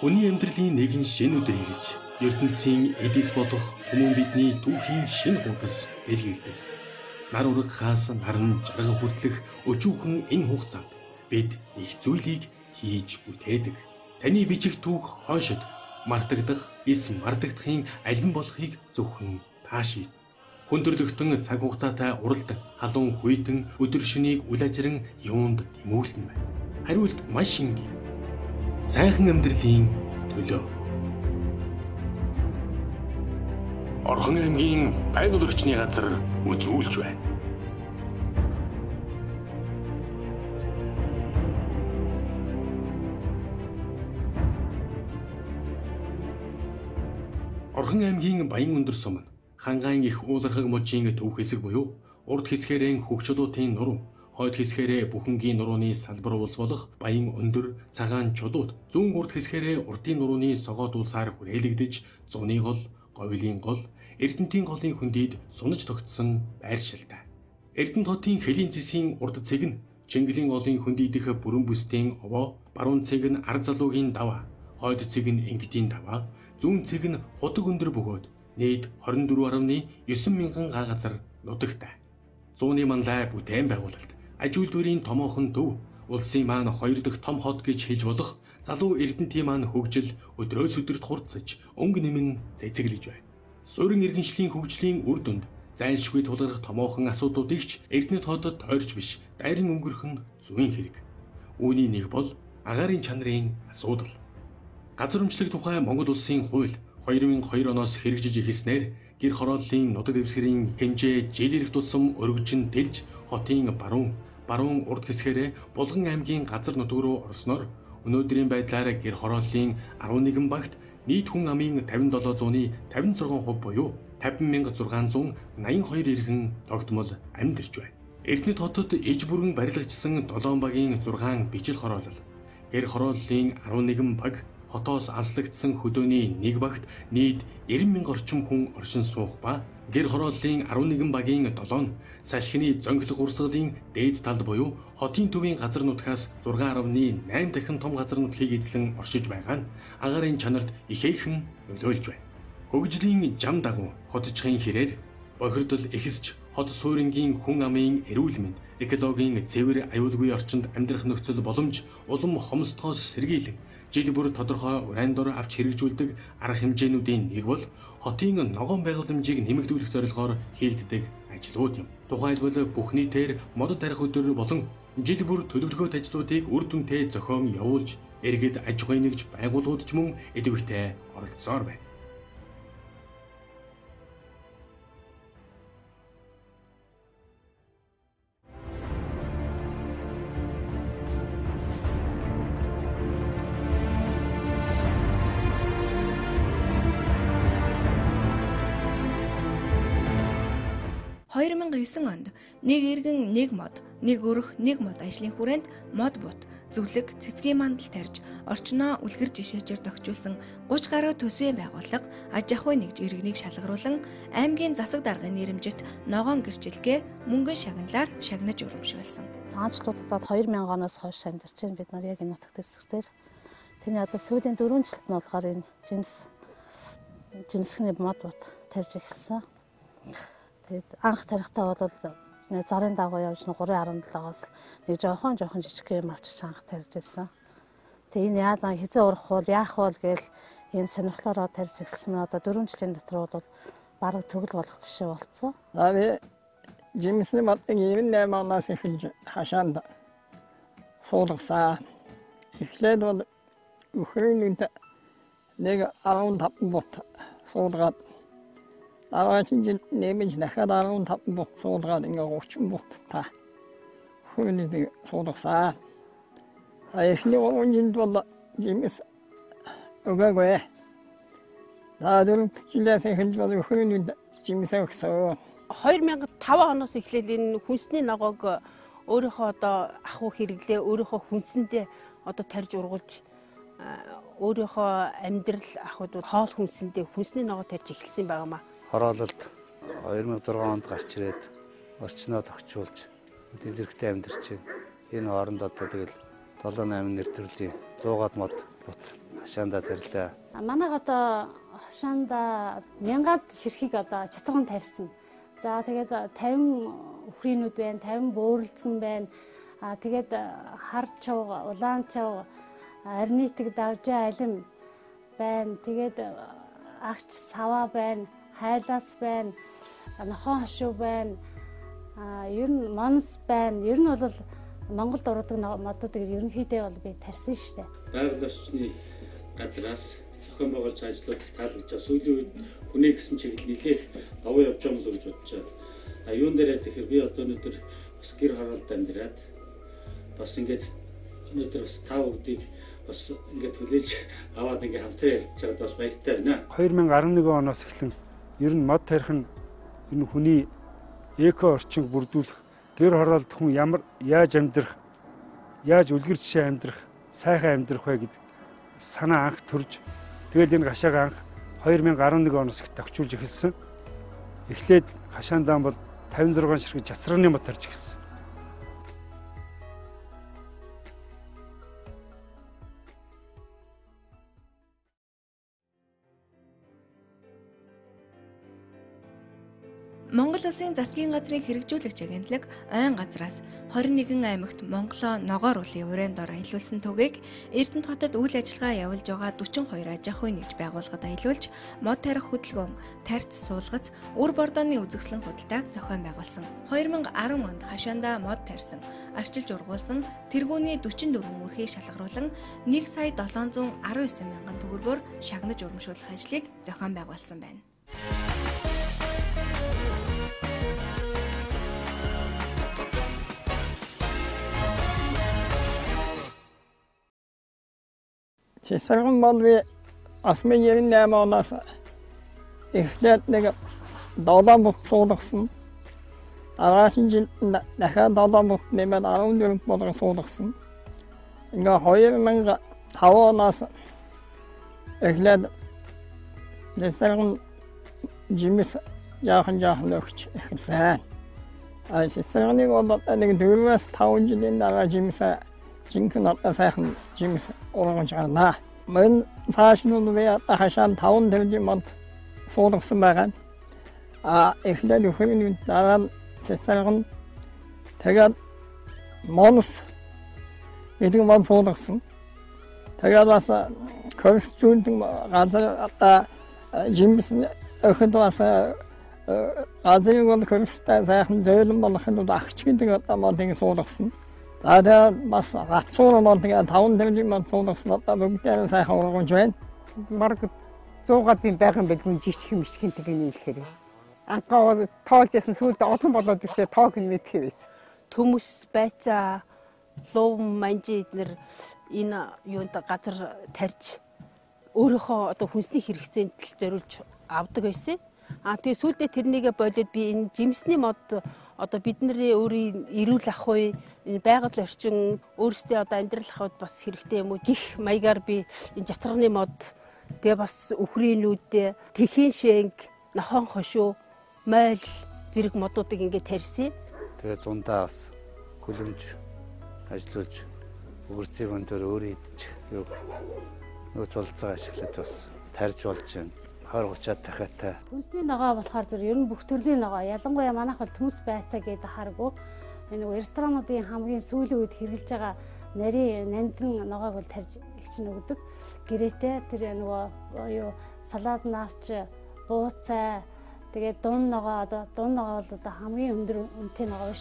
Хүний амьдралын нэгэн шинэ өдөр эхэлж, ертөнцийн эдис болох хүмүүн бидний түүхийн шинэ хуудас бэлгээгдэв. Нар ургахаас наран жаргах хүртэлх өчүүхэн энэ хугацаанд бид их зүйлийг хийж бүтээдэг. Таны бичих түүх хойшид мартагдах, эс мартагдахын аль нь болохыг зөвхөн та шийд. Хүндрэлтэн цаг хугацаатай уралдан, халуун хүйтэн өдөр шөнийг үл ажиран юунд тэмүүлнэ вэ? Хариулт маш энгийн. Сайхан амьдралын төлөө. Орхон аймгийн байгаль орчны газар үзүүлж байна. Орхон аймгийн Баян өндөр сум нь Хангаан их уулархаг мужийн төв хэсэг буюу урд хэсгээрээ Хөгжлуутын нуруу, хойд хэсгээрээ Бүхэнгийн нурууны салбар уулс болох Баян өндөр, Цагаан чулууд, зүүн урд хэсгээрээ Урдын нурууны согоод уулсаар хүрээлэгдэж зуны гол, Говьлын гол, Эрдэнтийн голын хөндийд сунаж тогтсон байршилтай. Эрдэнэт хотын Хөлийн зэсийн урд цэг нь Чингэлийн голын хөндийдэх бүрэн бүсдийн овоо, баруун цэг нь Ар залуугийн даваа, хойд цэг нь Ингэдийн даваа, зүүн цэг нь Худаг өндөр бөгөөд нийт 24.9 мянган га газар нутагтай. Зууны манлай бүтээн байгуулалт, аж үйлдвэрийн томоохон төв, улсын маань хоёр дахь том хот гэж хэлж болох залуу Эрдэнтийн маань хөгжил өдрөөс өдөрт хурдсаж, өнгө нэмэн цэцэглэж байна. Суурин иргэншлийн хөгжлийн үр дүнд зайлшгүй тулгарх томоохон асуудлуудыг ч Эрдэнэт хотод тойрч биш, дайран өнгөрөх нь зүйн хэрэг. Үүний нэг бол агаарын чанарын асуудал. Газар өмчлөх тухай Монгол улсын хууль 2002 оноос хэрэгжиж эхэлснээр гэр хорооллын нутаг дэвсгэрийн хэмжээ жил ирэх тусам өргөжин тэлж хотын баруун урд хэсгээрээ Булган аймгийн газар нутаг руу орсноор өнөөдрийн байдлаар гэр хорооллын 11 багт нийт хүн амын 57.56% буюу 50,682 иргэн тогтмол амьдарч байна. Эрдэнэт хотод иж бүрэн барилгачсан 7 багийн 6 бичил хороолол, гэр хорооллын 11 баг, хотоос алслагдсан хөдөөний нэг багт нийт 90 мянга орчим хүн оршин суух ба гэр хорооллын 11 багийн 7 нь салхины зонхлох урсгалын дээд талд буюу хотын төвийн газар нутгаас 6.8 дахин том газар нутгийг эзлэн оршиж байгаа нь агаарын чанарт ихээхэн нөлөөлж байна. Хөгжлийн жам дагуу хотчхын хэрээр бохирдол эхэсч хот суурингийн хүн амын эрүүл мэнд, экологийн цэвэр аюулгүй орчинд амьдрах нөхцөл боломж улам хомсдохоос сэргийлэн жил бүр тодорхой урайн дор авч хэрэгжүүлдэг арга хэмжээнүүдийн нэг бол хотын ногоон байгууламжийг нэмэгдүүлэх зорилгоор хийгддэг ажлууд юм. Тухайлбал бүх нийтээр мод тарих өдөр болон жил бүр төлөвлөгөөт ажлуудыг үр дүнтэй зохион явуулж, иргэд аж ахуйн нэгж байгууллагууд ч мөн идэвхтэй оролцсоор байна. –2009 онд нэг иргэн нэг мод, нэг өрх нэг мод ажлын хүрээнд мод бут, зөвлөг, цэцгийн мандал тарьж, орчноо үлгэр жишээчээр тохижуулсан 30 гаруй төсвийн байгууллага аж ахуй нэгж иргэнийг шалгаруулан аймгийн засаг даргын нэрэмжит ногоон гэрчлэгээ мөнгөн шагналаар шагнаж урамшуулсан. Цагаанчлуудад 2000 оноос хойш амьдарч байна бид нар яг энэ нутаг дэвсгэр дээр. Тэрний одоо сүүлийн 4 жилд нь болохоор энэ жимсхний мод бут тарьж эхэлсэн. Тэгээд анх тарихтаа бол зарын дагуу явж 3.17-оос нэг жоохон жижиг юм авчиж анх тарьж байсан. Тэгээд энэ яалаа хизээ урах бол яах вэ гээл ийм сонирхлоороо тарьж эхэлсэн. Одоо 4 жилийн дотор бол бараг төгөл болох жишээ болцсон. За би жимсний модыг 98 оноос эхэлж хашаанд суулгасан. Эхлээд бол өхрийн нэг 15 бут суулгаад дараагийн жил нэмж дахиад 15 бут суулгаад ингээ 30 бут та хөрөний суулгасан. Эхний 3 жилд бол жимс өгөөгүй. За дөрөв жилээс эхэлж бол өхрөний жимс өгсөн. 2005 оноос эхлээл энэ хүнсний ногоог өөрийнхөө одоо ахуй хэрэглээ, өөрийнхөө хүнсэндээ одоо тарьж ургуулж өөрийнхөө амьдрал ахуйд хоол хүнсэндээ хүнсний ногоо тарьж эхэлсэн байгаамаа. Хороололд 2006 онд гарч ирээд орчноо тохижуулж эдийн зэрэгтэй амьдарч байна. Энэ хооронд одоо тэгэл 7 8 нэр төрлийн 100-аад мод бут хашаандаа тарилаа. Манайх одоо хашаандаа 1000-аад ширхэг одоо чатган тарьсан. За тэгээд 50 үхрийнүүд байна, 50 бөөрөлзгөн байна. Тэгээд хар чавга, улаан чавга, арнитэг, давжаа алим байна. Тэгээд агч саваа байна, хайлаас байна, нохон хошуу байна. Ер нь монс байна. Ер нь бол Монголд уруудаг модуудыг ерөнхийдөө бол би тарьсан шүү дээ. Байгаль орчны газраас зохион байгуулж ажлууд их таалагдж байгаа. Сүүлийн үед хүнээ гэсэн чиглэл нэлээх давуу явж байгаа юм л гэж бодож байгаа. А юун дээрээ тэгэхээр би одоо өнөөдөр бас гэр хороолд амьдраад бас ингээд өнөөдөр бас та бүгдийг бас ингээд хүлээж аваад ингээд хамтран ярьж байгаад бас баяртай байна. 2011 оноос эхлэн ер нь мод тарих нь энэ хүний эко орчинг бүрдүүлэх, гэр хороолд хүн ямар яаж амьдрах, яаж үлгэр жишээ амьдрах, сайхан амьдрах вэ гэдэг санаа анх төрж, тэгэл энэ гашааг анх 2011 оноос их тохижуулж эхэлсэн. Эхлээд хашаандаан бол 56 ширхэг жацраны мод тарж эхэлсэн. Монгол Улсын засгийн газрын хэрэгжүүлэгч агентлаг ойн газраас 21 аймагт Монголоо ногоор уулын урайн дор аялуулсан түгээг Эрдэнэт хотод үйл ажиллагаа явуулж байгаа 42 аж ахуйн нэгж байгууллагад аялуулж мод тарих хөдөлгөөн, тарьц суулгац, үр бордооны үзэсгэлэн худалдааг зохион байгуулсан. 2010 онд хашаандаа мод тарьсан, арчилж ургуулсан тэргүүний 44 мөрхийг шалгаруулан 1 сая 719 мянган төгрөгөөр шагнаж урамшуулах ажлыг зохион байгуулсан байна. Цэцэргэн бол би 1998 оноос эхлээд нэг 7 бут суулгасан. Дараагийн жил дахиад 7 бут нэмээд 14 болгон суулгасан. Ингээ 2005 оноос эхлээд цэцэргэн жимс жаахан жаахан өгч эхэлсэн. Цэцэргэнийг бол нэг 4-5 жилийн дараа жимс жинхэнэ одоо сайхан жимс ургаж гарна. Мөн цааш нь би одоо хашаан 5 төрлийн мод суулгасан байгаа. Эхлээд үхрийн дараа нь цэцэргэн, тэгээд монс гэдэг мод суулгасан. Тэгээд бас көрсчүүн газар одоо жимс өхөд бас газрыг бол көрстэй сайхан зөөлөн болохын тулд агч гэдэг одоо модыг суулгасан. За тэгээд бас гацуур мод тэгээ 5 төрлийн мод суулгасан одоо бүгдээр сайхан ургамж байна. Бараг 100 гадын байгаа юм байлгүй жишг юм ишгэн тэгний хэлэхээр. Анхаа тоолж ясан сүүлд олон болоод ирлээ тоог нь мэдэх байсан. Төмөс байцаа лув манжи эднэр энэ юунд газар тарьж өөрийнхөө одоо хүнсний хэрэгцээнд зориулж авдаг байсан. Тэгээ сүүлдээ тэрнийгээ болоод би энэ жимсний мод одоо бидний өөрийн эрүүл ах уу, энэ байгаль орчин өөрсдөө одоо амьдрал ахуйд бас хэрэгтэй юм уу гих маягаар би энэ жацраны мод, тэгээ бас үхрийнүүд, тэхийн шэнг, нохон хошуу, мойл зэрэг модуудыг ингээд тарьсан. Тэгээ зундаа бас хөлөмж ажиллуулж өгөрцийн өндөр өөрөө идчих юу нөөц болцоо ашиглаж бас тарьж болж байна. 20 30-аад дахиатай. Хүнсний ногоо болохоор зөв ер нь бүх төрлийн ногоо. Ялангуяа манайх бол төмс байцаа гэдэг харгүй. Энэ нөгөө ресторануудын хамгийн сүүлийн үед хэрэглэж байгаа нарийн нандин ногоог бол тарьж их чинь өгдөг. Гэрээтэй тэр нөгөө юу салаад навч, бууцай, тэгээд дун ногоо, одоо дун ногоо бол одоо хамгийн өндөр үнэтэй ногоо шүү.